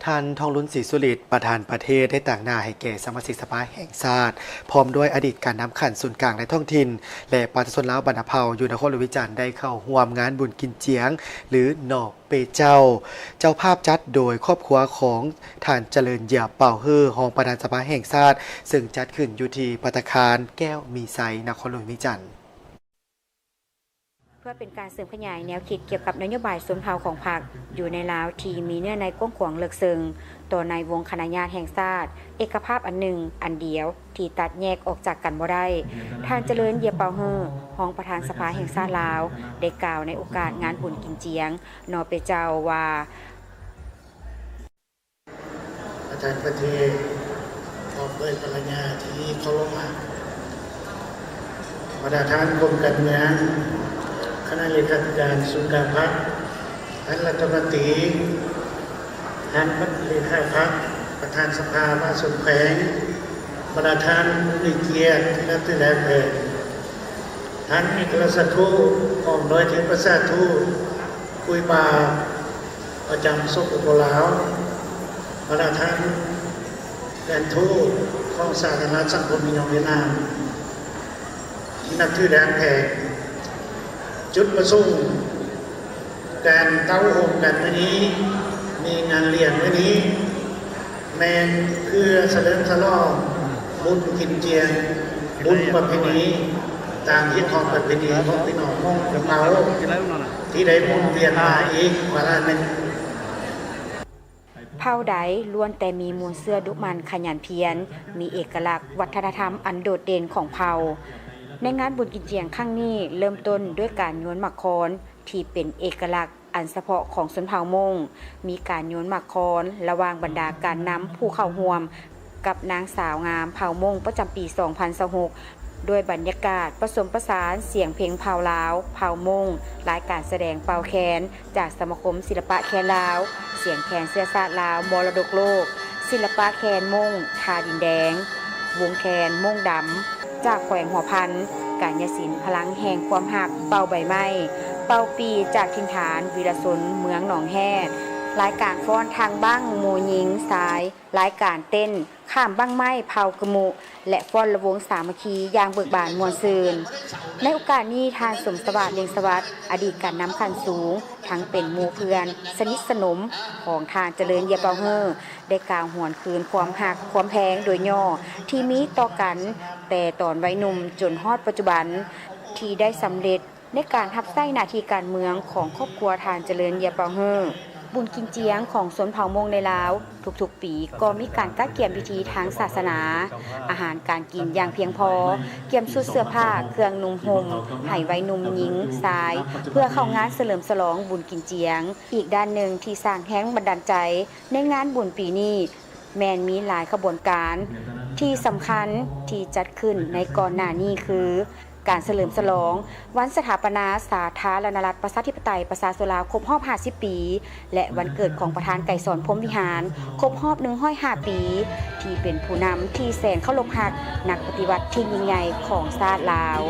ທ່ານ ທອງລຸນ ສີສຸລິດ ປະທານປະເທດ ໄດ້ຕາງໜ້າໃຫ້ແກ່ສະມາຊິກສະພາແຫ່ງຊາດ ພ້ອມດ້ວຍອະດີດການນຳຂັ້ນສູນກາງ ແລະ ທ້ອງຖິ່ນ ແລະ ປະຊາຊົນລາວບັນດາເຜົ່າ ຢູ່ນະຄອນຫຼວງວຽງຈັນ ໄດ້ເຂົ້າຮ່ວມງານບຸນກິນຈຽງ ຫຼື ໜໍ່ເປເຈົ້າ ເຈົ້າພາບຈັດໂດຍຄອບຄົວຂອງທ່ານ ຈະເລີນ ເຢຍເປົາເຮີ ຮອງປະທານສະພາແຫ່ງຊາດ ເຊິ່ງຈັດຂຶ້ນຢູ່ທີ່ພັດຕາຄານແກ້ວມີໄຊ ນະຄອນຫຼວງວຽງຈັນ. ເພື່ອເປັນການເສີມຂະຫຍາຍແນວຄິດກ່ຽວກັບນະໂຍບາຍຊົນເຜົ່າຂອງພັກຢູ່ໃນລາວ ທີ່ມີເນື້ອໃນກວ້າງຂວາງເລິກເຊິ່ງ ຕໍ່ໃນວົງຄະນະຍາດແຫ່ງຊາດ ເອກະພາບອັນໜຶ່ງອັນດຽວທີ່ຕັດແຍກອອກຈາກກັນບໍ່ໄດ້, ທ່ານ ຈະເລີນ ເຢຍເປົາເຮີ ຮອງປະທານສະພາແຫ່ງຊາດລາວ ໄດ້ກ່າວໃນໂອກາດງານບຸນກິນຈຽງ ໜໍ່ເປເຈົ້າ ວ່າ ປະທານປະເທດ ພ້ອມດ້ວຍພັນລະຍາທີ່ເຄົາລົບຮັກ, ບັນດາທ່ານກົມການເມືອງ, ຄະນະເລຂາທິການສູນກາງພັກ, ທ່ານລັດຖະມົນຕີ, ທ່ານເລຂາພັກ, ປະທານສະພາປະຊາຊົນແຂວງ, ບັນດາທ່ານຜູ້ມີກຽດທີ່ນັບຖືແລະແພງ, ທ່ານເອກອັກຄະລັດທູດ ພ້ອມດ້ວຍທີ່ປຶກສາທູດ, ຄຸຍບ່າວ ປະຈຳ ສປປ ລາວ, ບັນດາທ່ານແທນທູດຂອງສາທາລະນະລັດສັງຄົມນິຍົມຫວຽດນາມທີ່ນັບຖືແລະຮັກແພງ. ຈຸດປະສົງການເຕົ້າໂຮມກັນມື້ນີ້, ມີງານລ້ຽງມື້ນີ້ ແມ່ນເພື່ອສະເຫຼີມສະຫຼອງບຸນກິນຈຽງ, ບຸນປະເພນີ, ຕາມຮີດຄອງປະເພນີຂອງພີ່ນ້ອງເຜົ່າທີ່ໄດ້ໝູນວຽນມາອີກວາລະໜຶ່ງ. ເຜົ່າໃດລ້ວນແຕ່ມີມູນເຊື້ອດຸໝັ່ນຂະຫຍັນພຽນ, ມີເອກະລັກວັດທະນະທຳອັນໂດດເດັ່ນຂອງເຜົ່າ. ໃນງານບຸນກິນຈຽງຄັ້ງນີ້ ເລີ່ມຕົ້ນດ້ວຍການໂຍນໝາກຄອນ ທີ່ເປັນເອກະລັກ ອັນສະເພາະຂອງຊົນເຜົ່າມົ້ງ, ມີການໂຍນໝາກຄອນລະຫວ່າງບັນດາການນຳຜູ້ເຂົ້າຮ່ວມ ກັບນາງສາວງາມເຜົ່າມົ້ງປະຈຳປີສອງພັນຊາວຫົກ ດ້ວຍບັນຍາກາດປະສົມປະສານສຽງເພງເຜົ່າລາວ, ເຜົ່າມົ້ງ, ລາຍການສະແດງເປົ່າແຄນຈາກສະມາຄົມສິລະປະແຄນລາວ, ສຽງແຄນເຊື້ອຊາດລາວ ມໍລະດົກໂລກ, ສິລະປະແຄນມົ້ງ ທ່າດິນແດງ, ວົງແຄນມົ້ງດຳ ຈາກແຂວງຫົວພັນ, ກາຍະສິນພະລັງແຫ່ງຄວາມຮັກ ເປົ່າໃບໄມ້, ເປົ່າປີ ຈາກຖິ່ນຖານວິລະຊົນເມືອງໜອງແຮ່, ລາຍການຟ້ອນທາງບັ້ງໝູຍິງຊາຍ, ລາຍການເຕັ້ນຂ້າມບັ້ງໄມ້ເຜົ່າກະມຸ ແລະ ຟ້ອນລະວົງສາມັກຄີຢ່າງເບີກບານມ່ວນຊື່ນ. ໃນໂອກາດນີ້ ທ່ານ ສົມສະຫວາດ ເລັງສະຫວັດ ອະດີດການນຳຂັ້ນສູງ ທັງເປັນໝູ່ເພື່ອນສະໜິດສະໜົມຂອງທ່ານ ຈະເລີນ ເຢຍເປົາເຮີ ໄດ້ກ່າວຫວນຄືນຄວາມຮັກຄວາມແພງໂດຍຫຍໍ້ທີ່ມີຕໍ່ກັນແຕ່ຕອນໄວໜຸ່ມຈົນຮອດປັດຈຸບັນ ທີ່ໄດ້ສຳເລັດໃນການຮັບໃຊ້ໜ້າທີ່ການເມືອງຂອງຄອບຄົວທ່ານ ຈະເລີນ ເຢຍເປົາເຮີ. ບຸນກິນຈຽງຂອງຊົນເຜົ່າມົ້ງໃນລາວ ທຸກໆປີກໍມີການກະກຽມພິທີທາງສາສະໜາ, ອາຫານການກິນຢ່າງພຽງພໍ, ກຽມຊຸດເສື້ອຜ້າເຄື່ອງນຸ່ງຫົ່ມໃຫ້ໄວໜຸ່ມຍິງຊາຍ ເພື່ອເຂົ້າງານສະເຫຼີມສະຫຼອງບຸນກິນຈຽງ. ອີກດ້ານໜຶ່ງທີ່ສ້າງແຮງບັນດານໃຈ ໃນງານບຸນປີນີ້ ແມ່ນມີຫຼາຍຂະບວນການທີ່ສຳຄັນທີ່ຈັດຂຶ້ນໃນກ່ອນໜ້ານີ້ຄື ການສະເຫຼີມສະຫຼອງວັນສະຖາປະນາສາທາລະນະລັດ ປະຊາທິປະໄຕ ປະຊາຊົນລາວ ຄົບຮອບຫ້າສິບປີ ແລະ ວັນເກີດຂອງປະທານໄກສອນ ພົມວິຫານ ຄົບຮອບໜຶ່ງຮ້ອຍຫ້າປີ ທີ່ເປັນຜູ້ນຳທີ່ແສນເຄົາລົບຮັກ ນັກປະຕິວັດທີ່ຍິ່ງໃຫຍ່ຂອງຊາດລາວ.